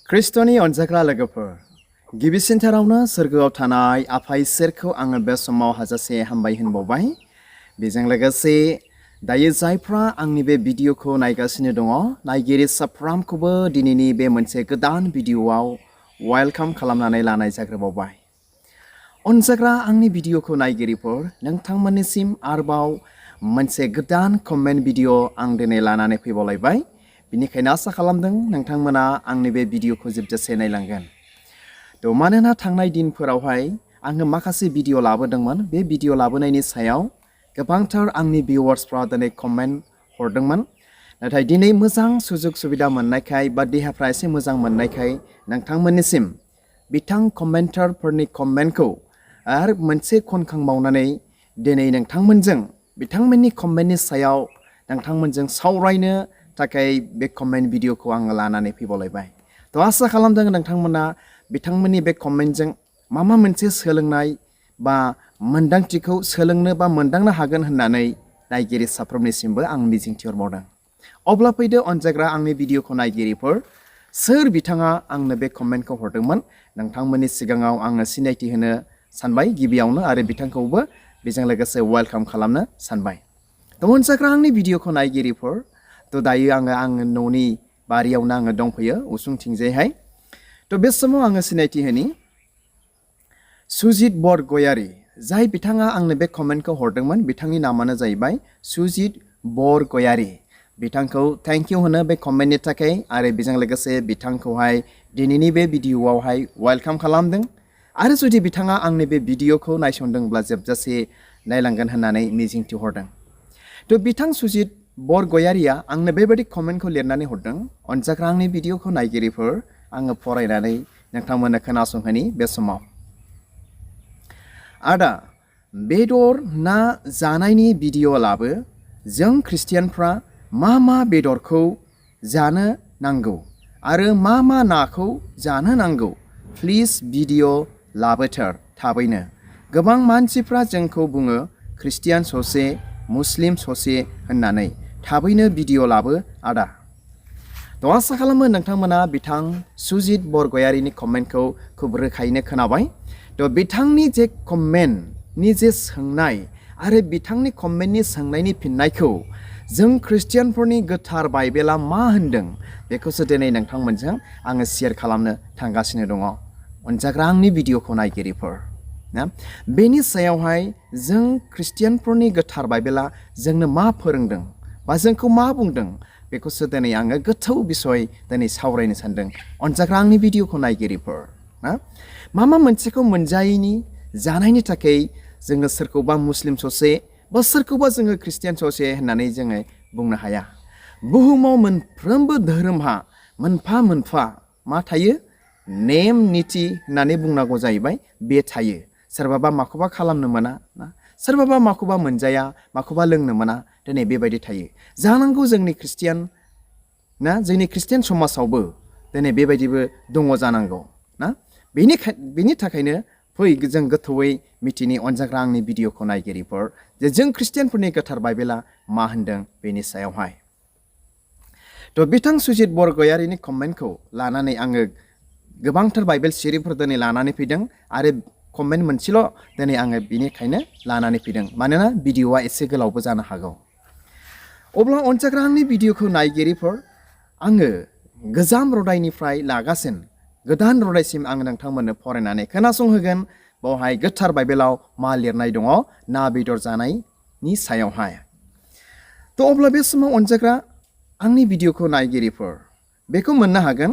ख्रिस्ट'नि अनजाग्रा लोगोफोर, गिबिसिनथारावनो सोरगोआव थानाय आफा इसोरखौ आङो बे समाव हाजासे हामबाय होनबावबाय। बेजों लोगोसे दायो जायफ्रा आंनि बे भिडिअखौ नायगासिनो दङ, नायगिरि साफ्रामखौबो दिनैनि बे मोनसे गोदान भिडिअआव वेलकाम खालामनानै लानाय जाग्रोबावबाय। अनजाग्रा आंनि भिडिअखौ नायगिरिफोर, नोंथांमोननिसिम आरोबाव मोनसे गोदान कमेन्ट भिडिअ आं दिनै लानानै फैबावलायबाय। बिनिखायनो आसा खालामदों नोंथांमोना आंनि बे भिडिअखौ जोबजासे नायलांगोन। मानोना थांनाय दिनफोरावहाय आङो माखासे भिडिअ लाबोदोंमोन। बे भिडिअ लाबोनायनि सायाव गोबांथार आंनि भिउवार्सफ्रा दिनै कमेन्ट हरदोंमोन। नाथाय दिनै मोजां सुजुग सुबिदा मोननायखाय बा देहाफ्रा एसे मोजां मोननायखाय नोंथांमोननिसिम बिथां कमेन्टारफोरनि कमेन्टखौ आरो मोनसे खनखांबावनानै दिनै नोंथांमोनजों बिथांमोननि कमेन्टनि सायाव नोंथांमोनजों सावरायनो थाखाय बे कमेन्ट भिडिअखौ आङो लानानै फैबावलायबाय। आसा खालामदों नोंथांमोना बिथांमोननि बे कमेन्टजों माबा मोनसे सोलोंनाय बा मोन्दांथिखौ सोलोंनो बा मोनदांनो हागोन होननानै नायगिरि साफ्रोमनिसिमबो आं मिजिंथिहरबावदों। अब्ला फैदो अनजाग्रा आंनि भिडिअखौ नायगिरिफोर, सोर बिथाङा आंनो बे कमेन्टखौ हरदोंमोन नोंथांमोननि सिगाङाव आङो सिनायथि होनो सानबाय गिबियावनो, आरो बिथांखौबो बेजों लोगोसे वेलकाम खालामनो सानबाय। अनजाग्रा आंनि भिडिअखौ नायगिरिफोर, दायो आङो न'नि बारियावनो आङो दंफैयो उसुंथिंजायहाय। बे समाव आङो सिनायथि होनि सुजित बरगयारी, जाय बिथाङा आंनो बे कमेन्टखौ हरदोंमोन। बिथांनि नामानो जाहैबाय सुजित बरगयारी। बिथांखौ थेंक इउ होनो बे कमेन्टनि थाखाय, आरो बेजों लोगोसे बिथांखौहाय दिनैनि बे भिडिअआवहाय वेलकाम खालामदों। आरो जुदि बिथाङा आंनि बे भिडिअखौ नायसंदोंब्ला जोबजासे नायलांगोन होननानै मिजिंथिहरदों। बिथां सुजित बरगयारीया आंनो बेबायदि कमेन्टखौ लिरनानै हरदों। अनजाग्रा आंनि भिडिअखौ नायगिरिफोर, आङो फरायनानै नोंथांमोननो खोनासंहोनि बे समाव। आदा, बेदर ना जानायनि भिडिअ लाबो। जों ख्रिस्टियानफ्रा मा बेदरखौ जानो नांगौ आरो मा नाखौ जानो नांगौ, प्लिज भिडिअ लाबोथार थाबैनो। गोबां मानसिफ्रा जोंखौ बुङो ख्रिस्टियान ससे मुस्लिम ससे होननानै। थाबैनो भिडिअ लाबो आदा। आसा खालामो नोंथांमोना बिथां सुजित बरगयारीनि कमेन्टखौ खुब रोखायैनो खोनाबाय। बिथांनि जे कमेन्टनि जे सोंनाय आरो बिथांनि कमेन्टनि सोंनायनि फिननायखौ जों ख्रिस्टियानफोरनि गोथार बाइबेला मा होनदों, बेखौसो दिनै नोंथांमोनजों आङो शेयार खालामनो थांगासिनो दङ। अनजाग्रा आंनि भिडिअखौ नायगिरिफोर, बेनि सायावहाय जों ख्रिस्टियानफोरनि गोथार बाइबेला जोंनो मा फोरोंदों बा जोंखौ मा बुंदों, बेखौसो दिनै आङो गोथौ बिसय दिनै सावरायनो सानदों। अनजाग्रा आंनि भिडिअखौ नायगिरिफोर, मा मोनसेखौ मोनजायैनि जानायनि थाखाय जोङो सोरखौबा मुस्लिम ससे बा सोरखौबा जोङो ख्रिस्टियान ससे होननानै जोङो बुंनो हाया। बुहुमाव मोनफ्रोमबो धोरोमहा मोनफा मोनफा मा थायो, नेम निथि होननानै बुंनांगौ जाहैबाय, बे थायो। सोरबाबा माखौबा खालामनो मोना, सोरबाबा माखौबा मोनजाया, माखौबा लोंनो मोना, दिनै बेबायदि थायो। जानांगौ जोंनि ख्रिस्टियान समाजावबो दिनै बेबायदिबो दङ जानांगौ ना। बेनि थाखायनो फै जों गोथौयै मिथिनि अनजाग्रा आंनि भिडिअखौ नायगिरिफोर, जे जों ख्रिस्टियानफोरनि गोथार बाइबेला मा होनदों बेनि सायावहाय। बिथां सुजित बरगयारीनि कमेन्टखौ लानानै आङो गोबांथार बाइबेल सिरिफोर दिनै लानानै फैदों, आरो कमेन्ट मोनसेल' दिनै आङो बिनिखायनो लानानै फैदों, मानोना भिडिअआ एसे गोलावबो जानो हागौ। अब्ला अनजाग्रा आंनि भिडिअखौ नायगिरिफोर, आङो गोजाम रदायनिफ्राय लागासिनो गोदान रदायसिम आङो नोंथांमोननो फरायनानै खोनासंहोगोन। बावहाय गोथार बाइबेलाव मा लिरनाय दङ ना बेदर जानायनि सायावहाय। अब्ला बे समाव अनजाग्रा आंनि भिडिअखौ नायगिरिफोर, बेखौ मोननो हागोन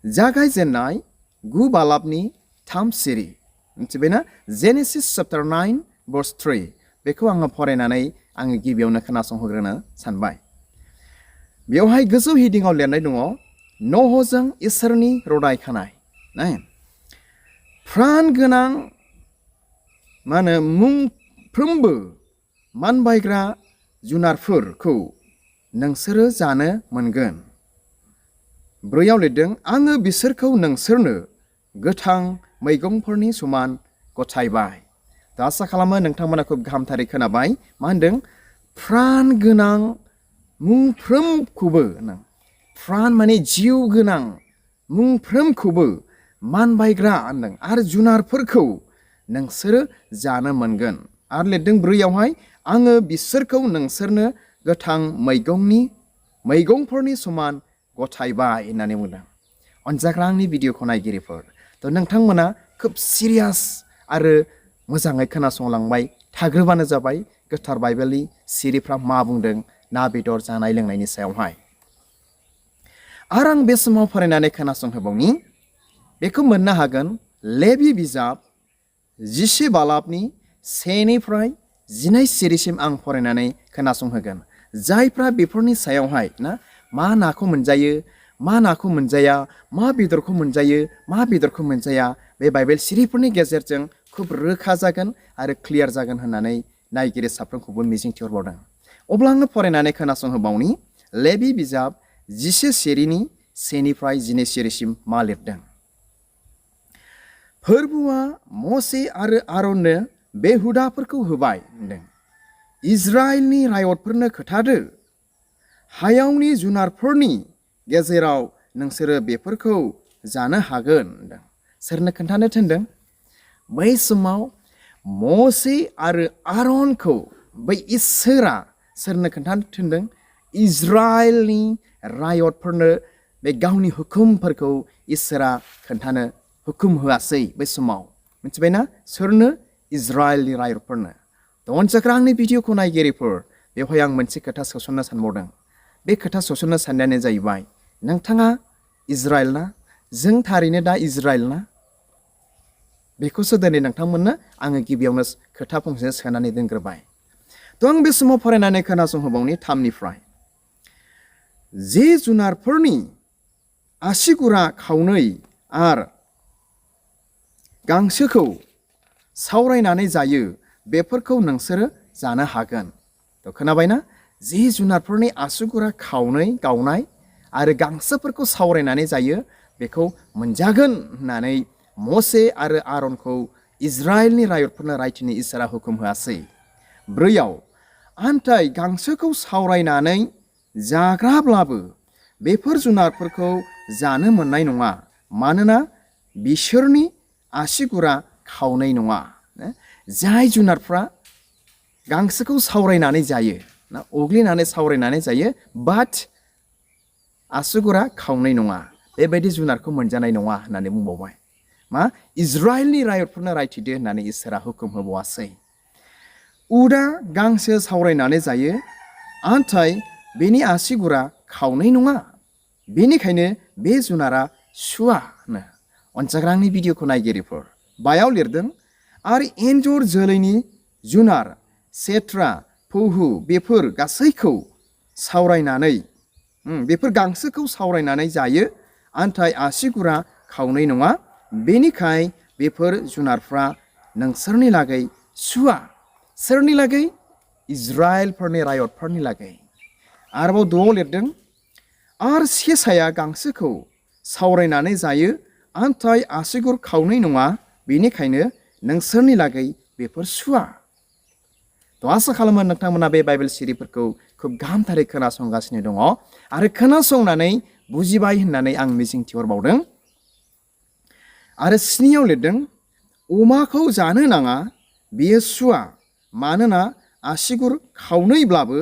जागायजेननाय 9 बालाबनि 3 सिरि, मिथिबायना? Genesis chapter 9 verse 3। बेखौ आङो फरायनानै आङो गिबियावनो खोनासंहोग्रोनो सानबाय। बेवहाय गोजौ हिडिंआव लिरनाय दङ, न'हजों इसोरनि रदाय खानाय। प्राण गोनां मुंफ्रोमबो मानबायग्रा जुनारफोरखौ नोंसोरो जानो मोनगोन। 4आव लिरदों, आङो बिसोरखौ नोंसोरनो गोथां मैगंफोरनि समान गथायबाय। आसा खालामो नोंथांमोना खुब गाहामथारै खोनाबाय। मा होनदों? प्राण गोनां मुंफ्रोमखौबो, प्राण माने जिउ गोनां मुंफ्रोमखौबो मानबायग्रा होनदों आरो जुनारफोरखौ नोंसोरो जानो मोनगोन आरो लिरदों 4आवहाय आङो बिसोरखौ नोंसोरनो गोथां मैगंफोरनि समान गथायबाय होननानै बुंदों। अनजाग्रा आंनि भिडिअखौ नायगिरिफोर थ' नोंथांमोना खोब सिरियास आरो मोजाङै खोनासंलांबाय थाग्रोबानो जाबाय गोथार बाइबेलनि सिरिफ्रा मा बुंदों ना बेदर जानाय लोंनायनि सायावहाय। आरो आं बे समाव फरायनानै खोनासंहोबावनि बेखौ मोननो हागोन लेबि बिजाब 10 बालाबनि 1निफ्राय 12 सिरिसिम आं फरायनानै खोनासंहोगोन। जायफ्रा बेफोरनि सायावहाय ना मा नाखौ मोनजायो मा नाखौ मोनजाया मा बेदरखौ मोनजायो मा बेदरखौ मोनजाया बे बाइबेल सिरिफोरनि गेजेरजों खोब रोखा जागोन आरो क्लियार जागोन होननानै नायगिरि साफ्रोमखौबो मिजिंथिहरबावदों। अब्ला आङो फरायनानै खोनासंहोबावनि लेबि बिजाब 10 सिरिनि 1निफ्राय 12 सिरिसिम मा लिरदों। फोरबुआ मसे आरो आरननो बे हुदाफोरखौ होबाय होनदों। इजराइलनि रायतफोरनो खोथादो हायावनि जुनारफोरनि गेजेराव नोंसोरो बेफोरखौ जानो हागोन होनदों। सोरनो खोन्थानो थिनदों? बै समाव मसे आरो आरनखौ बै इसोरा सोरनो खोन्थानो थिनदों? इजराइलनि रायतफोरनो बे गावनि हुकुमफोरखौ इसोरा खोन्थानो हुकुम होआसै बै समाव। मिथिबायना? सोरनो? इजराइलनि रायतफोरनो। अनजाग्रा आंनि भिडिअखौ नायगिरिफोर बेवहाय आं मोनसे खोथा सोसननो सानबावदों। बे खोथा सोसननो साननायानो जाहैबाय नोंथाङा इजराइल ना? जों थारैनो दा इजराइल ना? बेखौसो दिनै नोंथांमोननो आङो गिबियावनो खोथा फंसे सोनानै दोनग्रोबाय। थ' आं बे समाव फरायनानै खोनासंहोबावनि 3निफ्राय जे जुनारफोरनि आसिगुरा खावनै आरो गांसोखौ सावरायनानै जायो बेफोरखौ नोंसोरो जानो हागोन। थ' खोनाबायना? जे जुनारफोरनि आसुगुरा खावनै गावनाय आरो गांसोफोरखौ सावरायनानै जायो बेखौ मोनजागोन होननानै मसे आरो आरनखौ इजराइलनि रायतफोरनो रायथिनो इसोरा हुकुम होआसै। 4आव आन्थाय गांसोखौ सावरायनानै जाग्राब्लाबो बेफोर जुनारफोरखौ जानो मोननाय नङा मानोना बिसोरनि आसिगुरा खावनै नङा। जाय जुनारफ्रा गांसोखौ सावरायनानै जायो ना अग्लिनानै सावरायनानै जायो बाट आसुगुरा खावनै नङा बेबायदि जुनारखौ मोनजानाय नङा होननानै बुंबावबाय। मा? इजराइलनि रायतफोरनो रायथिदो होननानै इसोरा हुकुम होबावासै। उदा गांसो सावरायनानै जायो आन्थाय बेनि आसिगुरा खावनै नङा बेनिखायनो बे जुनारा सुवा होनो। अनजाग्रा आंनि भिडिअखौ नायगिरिफोर 5आव लिरदों आरो एन्जर जोलैनि जुनार सेत्रा फौहु बेफोर गासैखौ सावरायनानै बेफोर गांसोखौ सावरायनानै जायो आन्थाय आसिगुरा खावनै नङा बेनिखाय बेफोर जुनारफ्रा नोंसोरनि लागै सुवा। सोरनि लागै? इजराइलफोरनि रायतफोरनि लागै। आरोबाव 2आव लिरदों आरो सेसाया गांसोखौ सावरायनानै जायो आन्थाय आसिगुर खावनै नङा बेनिखायनो नोंसोरनि लागै बेफोर सुवा। थ' आसा खालामो नोंथांमोना बे बाइबेल सिरिफोरखौ खोब गाहामथारै खोनासंगासिनो दङ आरो खोनासंनानै बुजिबाय होननानै आं मिजिंथिहरबावदों। आरो 7आव लिरदों अमाखौ जानो नाङा बेयो सुवा मानोना आसिगुर खावनैब्लाबो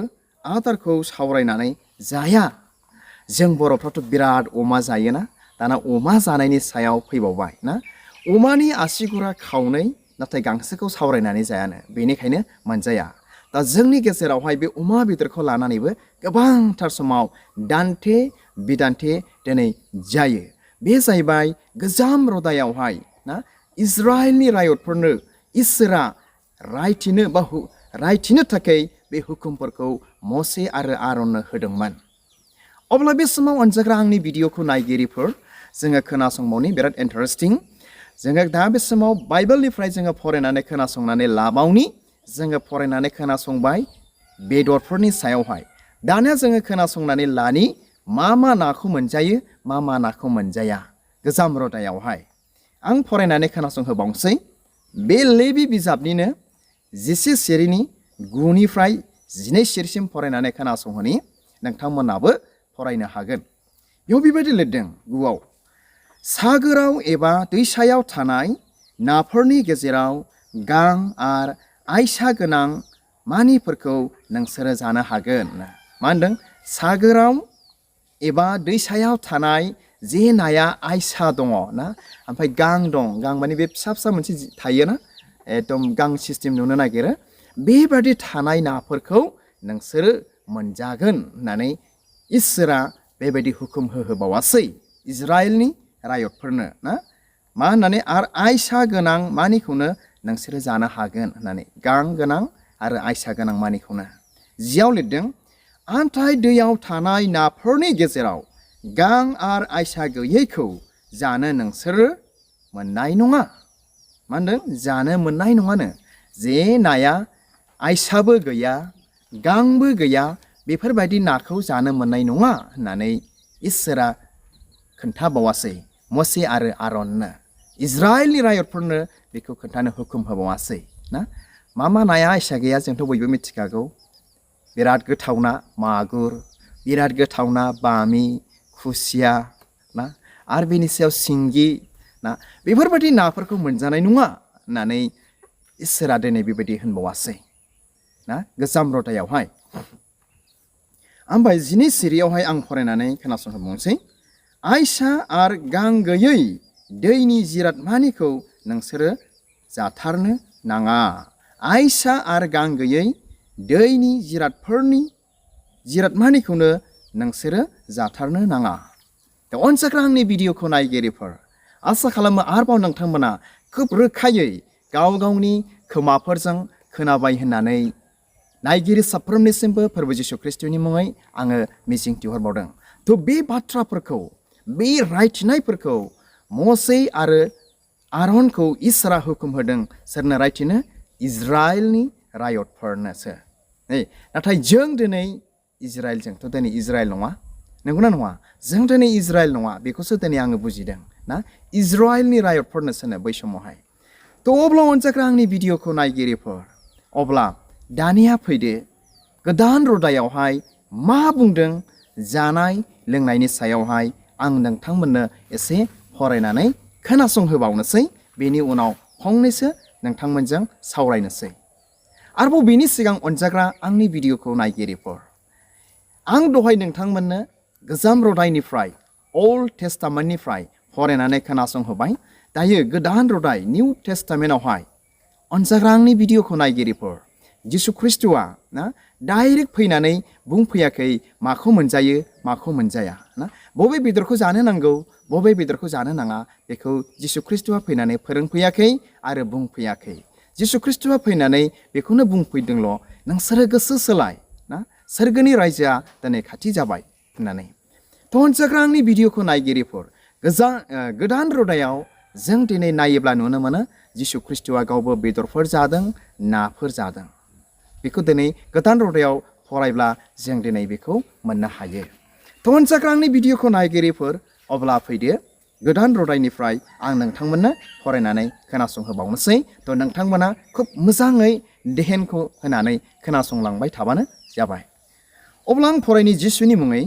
आदारखौ सावरायनानै जाया। जों बर'फ्राथ' बिराद अमा जायोना दाना अमा जानायनि सायाव फैबावबाय ना अमानि आसिगुरा खावनै नाथाय गांसोखौ सावरायनानै जायानो बेनिखायनो मोनजाया। दा जोंनि गेजेरावहाय बे अमा बेदरखौ लानानैबो गोबांथार समाव दान्थे बिदान्थे दिनै जायो। बे जाहैबाय गोजाम रदायावहाय ना इजराइलनि रायतफोरनो इसोरा रायथिनो थाखाय बे हुकुमफोरखौ मसे आरो आरननो होदोंमोन। अब्ला बे समाव अनजाग्रा आंनि भिडिअखौ नायगिरिफोर जोङो खोनासंबावनि बिराद इन्टारेस्टिं। जोङो दा बे समाव बाइबेलनिफ्राय जोङो फरायनानै खोनासंनानै लाबावनि। जोङो फरायनानै खोनासंबाय बेदरफोरनि सायावहाय। दानिया जोङो खोनासंनानै लानि मा नाखौ मोनजायो मा नाखौ मोनजाया गोजाम रदायावहाय। आं फरायनानै खोनासंहोबावनोसै। बे लेबि बिजाबनिनो 10 सिरिनि 9निफ्राय 12 सिरिसिम फरायनानै खोनासंहोनि नोंथांमोनाबो फरायनो हागोन। बेयाव बेबायदि लिरदों 9आव सागोराव एबा दैसायाव थानाय नाफोरनि गेजेराव गां आरो आयसा गोनां मानिफोरखौ नोंसोरो जानो हागोन। मा होनदों? सागोराव एबा दैसायाव थानाय जे नाया आयसा दङ ना, ओमफ्राय गां दं, गां माने बे फिसा फिसा मोनसे थायोना, एकदम गां सिस्टेम नुनो नागिरो, बेबादि थानाय नाफोरखौ नोंसोरो मोनजागोन होननानै इसोरा बेबायदि हुकुम होबावासै इजराइलनि रायतफोरनो ना। मा होननानै? आरो आयसा गोनां मानिखौनो नोंसोरो जानो हागोन होननानै, गां गोनां आरो आयसा गोनां मानिखौनो। जियाव लिरदों, आन्थाय दैयाव थानाय नाफोरनि गेजेराव गां आरो आयसा गैयैखौ जानो नोंसोरो मोननाय नङा। मा होनदों? जानो मोननाय नङानो। जे नाया आयसाबो गैया, गांबो गैया, बेफोरबायदि नाखौ जानो मोननाय नङा होननानै इसोरा खोन्थाबावासै मसे आरो आरननो। इजराइलनि रायतफोरनो बेखौ खोन्थानो हुकुम होबावासै ना। मा नाया आयसा गैया जोंथ' बयबो मिथिखागौ। बिराद गोथावना मागुर, बिराद गोथावना बामि, खुसिया ना, आरो बेनि सायाव सिंगि ना, बेफोरबायदि नाफोरखौ मोनजानाय नङा होननानै इसोरा दिनै बेबायदि होनबावासै ना गोजाम रथायावहाय। ओमफ्राय 12 सिरियावहाय आं फरायनानै खोनासंहोबावनोसै। आयसा आरो गां गैयै दैनि जिराद मानिखौ नोंसोरो जाथारनो नाङा। आयसा आरो गां गैयै दैनि जिराद मानिखौनो नोंसोरो जाथारनो नाङा। दा अनसाग्रा आंनि भिडिअखौ नायगिरिफोर, आसा खालामो आरोबाव नोंथांमोना खोब रोखायै गाव गावनि खोमाफोरजों खोनाबाय होननानै नायगिरि साफ्रोमनिसिमबो फोरबो जिशु ख्रिस्टनि मुङै आङो मिजिंथिहरबावदों। थ' बे बाथ्राफोरखौ, बे रायथिनायफोरखौ मसे आरो आरनखौ इसोरा हुकुम होदों। सोरनो रायथिनो? इजराइलनि रायतफोरनोसो। नाथाय जों दिनै इजराइल, जोंथ' दिनै इजराइल नङा, नंगौना नङा? जों दिनै इजराइल नङा, बेखौसो दिनै आङो बुजिदों ना। इजराइलनि रायतफोरनोसोनो बै समावहाय। थ' अब्ला अनसाग्रा आंनि भिडिअखौ नायगिरिफोर, अब्ला दानिया फैदो गोदान रदायावहाय मा बुंदों जानाय लोंनायनि सायावहाय आं नोंथांमोननो एसे फरायनानै खोनासंहोबावनोसै। बेनि उनाव फंनैसो नोंथांमोनजों सावरायनोसै। आरोबाव बेनि सिगां अनजाग्रा आंनि भिडिअखौ नायगिरिफोर, आं दहाय नोंथांमोननो गोजाम रदायनिफ्राय, अल्ड टेस्टामेन्टनिफ्राय फरायनानै खोनासंहोबाय। दायो गोदान रदाय, निउ टेस्टामेन्टआवहाय अनजाग्रा आंनि भिडिअखौ नायगिरिफोर, जिशु ख्रिस्ट'आ ना डाइरेक्ट फैनानै बुंफैयाखै माखौ मोनजायो माखौ मोनजाया ना, बबे बेदरखौ जानो नांगौ बबे बेदरखौ जानो नाङा, बेखौ जिशु ख्रिस्ट'आ फैनानै फोरोंफैयाखै आरो बुंफैयाखै। जिशु ख्रिस्ट'आ फैनानै बेखौनो बुंफैदोंल', नोंसोरो गोसो सोलाय ना, सोरगोनि रायजोआ दिनै खाथि जाबाय होननानै। थ' अनजाग्रा आंनि भिडिअखौ नायगिरिफोर, गोदान रदायाव जों दिनै नायोब्ला नुनो मोनो जिशु ख्रिस्ट'आ गावबो बेदरफोर जादों, नाफोर जादों। बेखौ दिनै गोदान रदायाव फरायब्ला जों दिनै बेखौ मोननो हायो। थ' अनजाग्रा आंनि भिडिअखौ नायगिरिफोर, अब्ला फैदो गोदान रदायनिफ्राय आं नोंथांमोननो फरायनानै खोनासंहोबावनोसै। थ' नोंथांमोना खोब मोजाङै देहेनखौ होनानै खोनासंलांबाय थाबानो जाबाय। अब्ला आं फरायनि जिसुनि मुङै।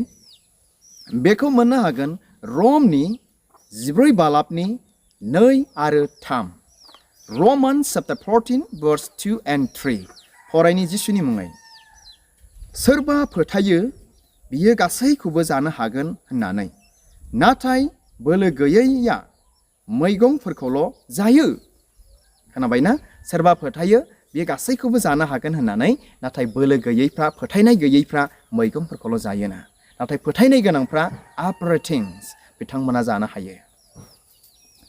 बेखौ मोननो हागोन रमनि 14 बालाबनि 2 आरो 3। Romans chapter 14 verse 2 and 3। फरायनि जिसुनि मुङै। सोरबा फोथायो बियो गासैखौबो जानो हागोन होननानै, नाथाय बोलो गैयैया मैगंफोरखौल' जायो। खोनाबायना? सोरबा फोथायो बियो गासैखौबो जानो हागोन होननानै, नाथाय बोलो गैयैफ्रा, फोथायनाय गैयैफ्रा मैगंफोरखौल' जायोना। नाथाय फोथायनाय गोनांफ्रा आपरेटिंस, बिथांमोना जानो हायो।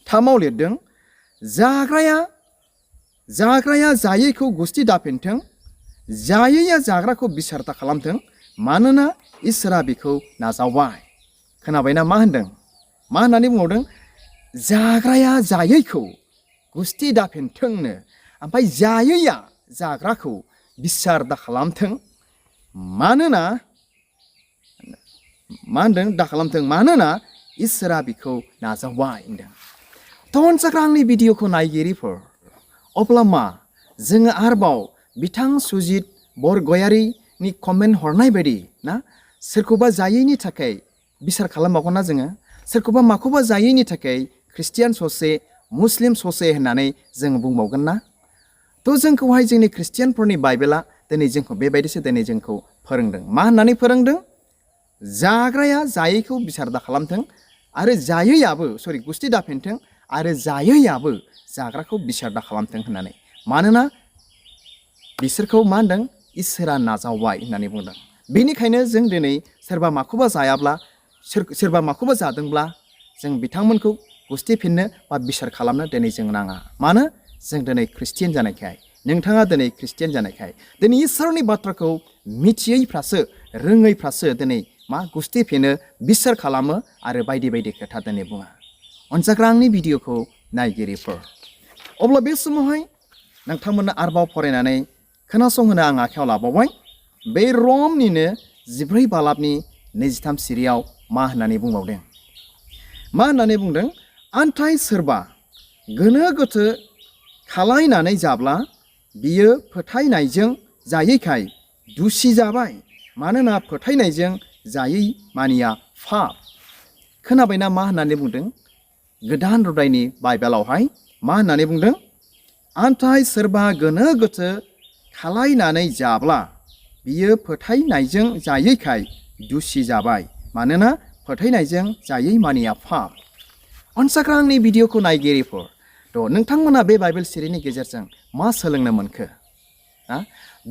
3आव लिरदों, जाग्राया जायैखौ गुस्थि दाफिनथों, जायैया जाग्राखौ बिसारथा खालामथों, मानोना इसोरा बिखौ नाजावबाय। खोनाबायना मा होनदों? मा होननानै बुंबावदों? जाग्राया जायैखौ गुस्थि दाफिनथोंनो, ओमफ्राय जायैया जाग्राखौ बिसार दा खालामथों, मानोना मा होनदों? दा खालामथों, मानोना इसोरा बिखौ नाजावबाय होनदों। थ' अनजाग्रा आंनि भिडिअखौ नायगिरिफोर, अब्ला मा जोङो आरोबाव बिथां सुजित बरगयारिनि कमेन्ट हरनाय बायदि ना, सोरखौबा जायैनि थाखाय बिसार खालामबावगोन ना जोङो? सोरखौबा माखौबा जायैनि थाखाय ख्रिस्टियान ससे मुस्लिम ससे होननानै जों बुंबावगोन ना? थ' जोंखौहाय जोंनि ख्रिस्टियानफोरनि बाइबेला दिनै जोंखौ बेबायदिसो दिनै जोंखौ फोरोंदों। मा होननानै फोरोंदों? जाग्राया जायैखौ बिसार दा खालामथों आरो जायैयाबो गुस्थि दाफेनथों आरो जायैयाबो जाग्राखौ बिसार दा खालामथों होननानै। मानोना बिसोरखौ मा होनदों? इसोरा नाजावबाय होननानै बुंदों। बेनिखायनो जों दिनै सोरबा माखौबा जायाब्ला सोरबा माखौबा जादोंब्ला जों बिथांमोनखौ गुस्थि फिननो बा बिसार खालामनो दिनै जों नाङा। मानो? जों दिनै ख्रिस्टियान जानायखाय, नोंथाङा दिनै ख्रिस्टियान जानायखाय दिनै इसोरनि बाथ्राखौ मिथियैफ्रासो रोङैफ्रासो दिनै मा गुस्थि फिनो बिसार खालामो आरो बायदि बायदि खोथा दिनै बुङा। अनसायग्रा आंनि भिडिअखौ नायगिरिफोर, अब्ला बे समावहाय नोंथांमोननो आरोबाव फरायनानै खोनासंहोनो आं आखायाव लाबावबाय। बे रमनिनो 14 बालाबनि 23 सिरियाव मा होननानै बुंबावदों? मा होननानै बुंदों? आन्थाय सोरबा गोनो गोथो खालायनानै जाब्ला बियो फोथायनायजों जायैखाय दुसि जाबाय। मानोना फोथायनायजों जायै मानिया फाप। खोनाबायना मा होननानै बुंदों? गोदान रुदायनि बाइबेलावहाय मा होननानै बुंदों? आन्थाय सोरबा गोनो गोथो खालायनानै जाब्ला बियो फोथायनायजों जायैखाय दुसि जाबाय। मानोना फोथायनायजों जायै मानिया फाप। अनसायग्रा आंनि भिडिअखौ नायगिरिफोर, थ' नोंथांमोना बे बाइबेल सिरिनि गेजेरजों मा सोलोंनो मोनखो?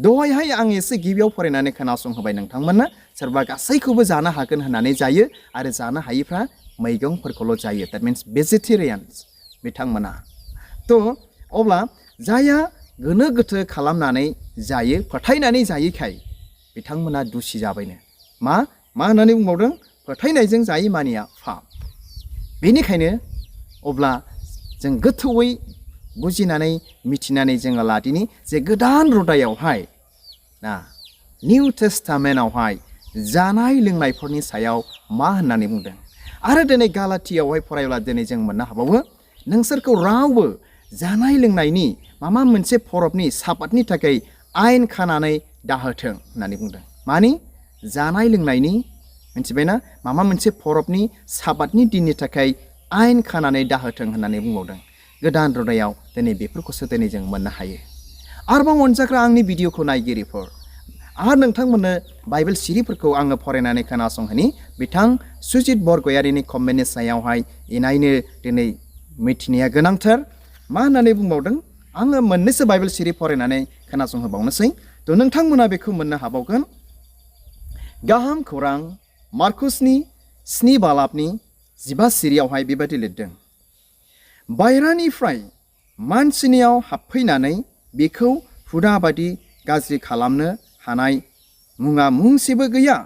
दहायहाय आं एसे गिबियाव फरायनानै खोनासंहोबाय नोंथांमोननो। सोरबा गासैखौबो जानो हागोन होननानै जायो आरो जानो हायिफ्रा मैगंफोरखौल' जायो। द्याट मिन्स भेजिटेरियान्स बिथांमोना। थ' अब्ला जायहा गोनो गोथो खालामनानै जायो, फोथायनानै जायैखाय बिथांमोना दुसि जाबायनो। मा होननानै बुंबावदों? फोथायनायजों जायै मानिया फाप। बेनिखायनो अब्ला जों गोथौयै बुजिनानै मिथिनानै जोङो लादिनि जे गोदान रुदायावहाय निउ टेस्टामेन्टआवहाय जानाय लोंनायफोरनि सायाव मा होननानै बुंदों। आरो दिनै गालाथियावहाय फरायब्ला दिनै जों मोननो हाबावो, नोंसोरखौ रावबो जानाय लोंनायनि माबा मोनसे फरबनि साबादनि थाखाय आयेन खानानै दाहोथों होननानै बुंदों। मानि? जानाय लोंनायनि, मिथिबायना? माबा मोनसे फरबनि साबादनि दिननि थाखाय आयेन खानानै दाहोथों होननानै बुंबावदों। गोदान रुदायाव दिनै बेफोरखौसो दिनै जों मोननो हायो। आरोबाव अनजाग्रा आंनि भिडिअखौ नायगिरिफोर, आरो नोंथांमोननो बाइबेल सिरिफोरखौ आङो फरायनानै खोनासंहोनि। बिथां सुजित बरगयारिनि कमेन्टनि सायावहाय इनायनो दिनै मिथिनाया गोनांथार। मा होननानै बुंबावदों? आङो मोननैसो बाइबेल सिरि फरायनानै खोनासंहोबावनोसै। थ' नोंथांमोना बेखौ मोननो हाबावगोन। गाहाम खौरां मार्कुसनि 7 बालाबनि 15 सिरियावहाय बेबायदि लिरदों। बायरानिफ्राय मानसिनियाव हाबफैनानै बेखौ हुदा बादि गाज्रि खालामनो हानाय मुङा मुंसेबो गैया।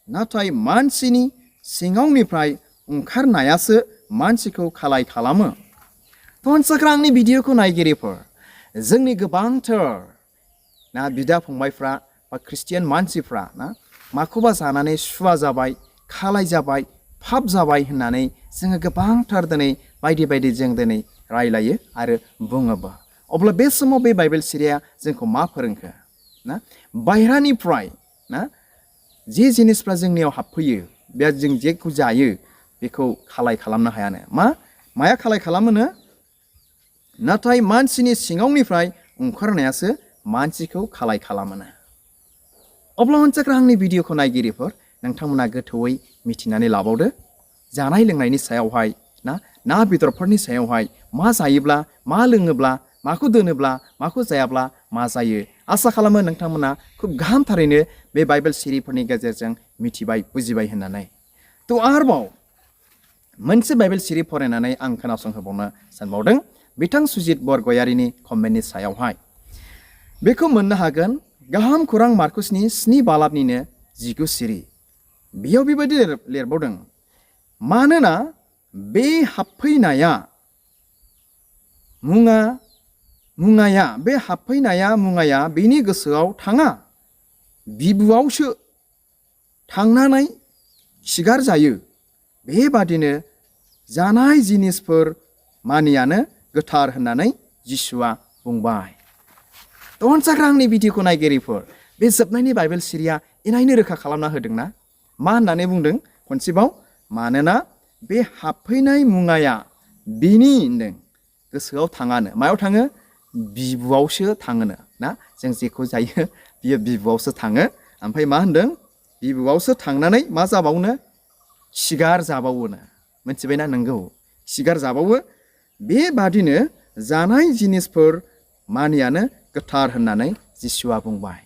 नाथाय मानसिनि सिङावनिफ्राय ओंखारनायासो मानसिखौ खालाय खालामो। थ' अनसायग्रा आंनि भिडिअखौ नायगिरिफोर, जोंनि गोबांथार बिदा फंबायफ्रा बा ख्रिस्टियान मानसिफ्रा माखौबा जानानै सुवा जाबाय, खालाय जाबाय, फाप जाबाय होननानै जोङो गोबांथार दिनै बायदि बायदि जों दिनै रायलायो आरो बुङोबो। अब्ला बे समाव बे बाइबेल सिरिया जोंखौ मा फोरोंखो? बायह्रानिफ्राय जे जिनिसफ्रा जोंनियाव हाबफैयो, बे जों जेखौ जायो बेखौ खालाय खालामनो हायानो। माया खालाय खालामोनो? नाथाय मानसिनि सिङावनिफ्राय ओंखारनायासो मानसिखौ खालाय खालामोनो। अब्ला अनसायग्रा आंनि भिडिअखौ नायगिरिफोर, नोंथांमोना गोथौयै मिथिनानै लाबावदो। जानाय लोंनायनि सायावहाय ना बेदरफोरनि सायावहाय मा जायोब्ला, मा लोङोब्ला, माखौ दोनोब्ला, माखौ जायाब्ला मा जायो। आसा खालामो नोंथांमोना खुब गाहामथारैनो बे बाइबेल सिरिफोरनि गेजेरजों मिथिबाय, बुजिबाय होननानै। थ' आरोबाव मोनसे बाइबेल सिरि फरायनानै आं खोनासंहोबावनो सानबावदों। बिथां सुजित बरगयारिनि कमेन्टनि सायावहाय बेखौ मोननो हागोन। गाहाम खौरां मार्कुसनि 7 बालाबनिनो 19 सिरि। बेयाव बेबायदि लिरबावदों। मानोना बे हाबफैनाया मुङाया बेनि गोसोआव थाङा, बिबुआवसो थांनानै खिगार जायो। बेबादिनो जानाय जिनिसफोर मानियानो गोथार होननानै जिसुआ बुंबाय। थ' अनसायग्रा आंनि भिडिअखौ नायगिरिफोर, बे जोबनायनि बाइबेल सिरिया इनायनो रोखा खालामना होदोंना। मा होननानै बुंदों खनसेबाव? मानोना बे हाबफैनाय मुङाया बिनि होनदों गोसोआव थाङानो मायाव थाङो बिबुआवसो थाङोनो ना जों जेखौ जायो बियो बिबुआवसो थाङो ओमफ्राय मा होनदों बिबुआवसो थांनानै मा जाबावनो खिगार जाबावोनो मिथिबायना नोंगौ खिगार जाबावो बेबादिनो जानाय जिनिसफोर मानियानो गोथार होननानै जिसुआ बुंबाय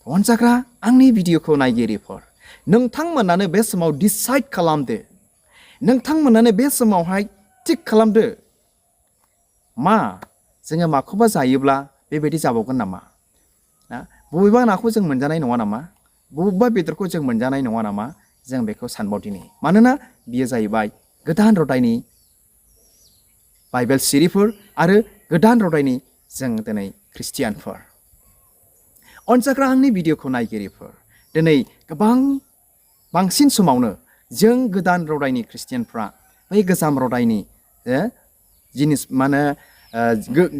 अनजाग्रा आंनि भिडिअखौ नायगिरिफोर नोंथांमोनानो बे समाव डिसाइड खालामदो नोंथांमोनानो बे समावहाय थिक खालामदो मा जोङो माखौबा जायोब्ला बेबायदि जाबावगोन नामा ना बबेबा नाखौ जों मोनजानाय नङा नामा बबेबा बेदरखौ जों मोनजानाय नङा नामा जों बेखौ सानबाव दिनै मानोना बियो जाहैबाय गोदान रदायनि बाइबेल सिरिफोर आरो गोदान रदायनि जों दिनै ख्रिस्टियानफोर अनजाग्रा आंनि भिडिअखौ नायगिरिफोर दिनै बांसिन समावनो जों गोदान रदायनि ख्रिस्टियानफ्रा बै गोजाम रदायनि जिनिस माने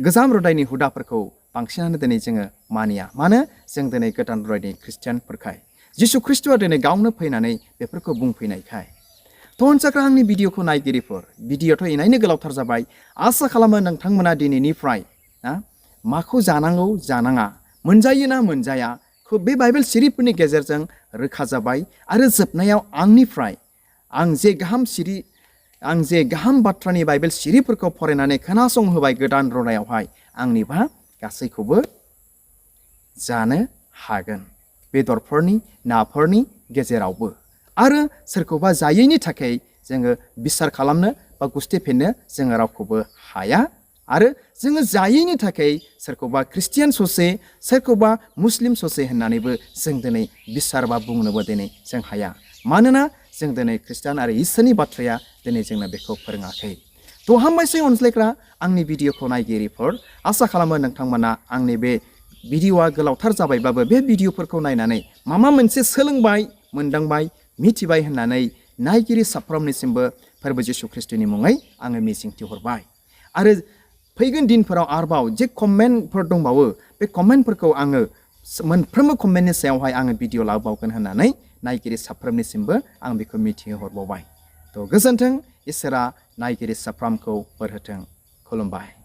गोजाम रदायनि हुदाफोरखौ बांसिनानो दिनै जोङो मानिया मानो जों दिनै गोदान रदायनि ख्रिस्टियानफोरखाय जिसु ख्रिस्ट'आ दिनै गावनो फैनानै बेफोरखौ बुंफैनायखाय अनजाग्रा आंनि भिडिअखौ नायगिरिफोर भिडिअथ' इनायनो गोलावथार जाबाय आसा खालामो नोंथांमोना दिनैनिफ्राय माखौ जानांगौ जानाङा मोनजायो ना मोनजाया बे बाइबेल सिरिफोरनि गेजेरजों रोखा जाबाय आरो जोबनायाव आंनिफ्राय आं जे गाहाम बाथ्रानि बाइबेल सिरिफोरखौ फरायनानै खोनासंहोबाय गोदान रदायावहाय आंनिबा गासैखौबो जानो हागोन बेदरफोरनि नाफोरनि गेजेरावबो आरो सोरखौबा जायैनि थाखाय जोङो बिसार खालामनो बा गुस्थिफिननो जोङो रावखौबो हाया आरो जोङो जायैनि थाखाय सोरखौबा ख्रिस्टियान ससे सोरखौबा मुस्लिम ससे होननानैबो जों दिनै बिसार बा बुंनोबो दिनै जों हाया मानोना जों दिनै ख्रिस्टान आरो इसोरनि बाथ्राया दिनै जोंनो बेखौ फोरोङाखै हामबायसै अनज्लायग्रा आंनि भिडिअखौ नायगिरिफोर आसा खालामो नोंथांमोना आंनि बे भिडिअआ गोलावथार जाबायबाबो बे भिडिअफोरखौ नायनानै माबा मोनसे सोलोंबाय मोनदांबाय मिथिबाय होननानै नायगिरि साफ्रोमनिसिमबो फोरबो जिसु ख्रिस्ट'नि मुङै आङो मिजिंथिहरबाय आरो फैगोन दिनफोराव आरोबाव जे कमेन्टफोर दंबावो बे कमेन्टफोरखौ आङो मोनफ्रोमबो कमेन्टनि सायावहाय आङो भिडिअ लाबोबावगोन होननानै नायगिरि साफ्रोमनिसिमबो आं बेखौ मिथिहोहरबावबाय गोजोन्थों इसोरा नायगिरि साफ्रोमखौ बोर होथों खुलुमबाय।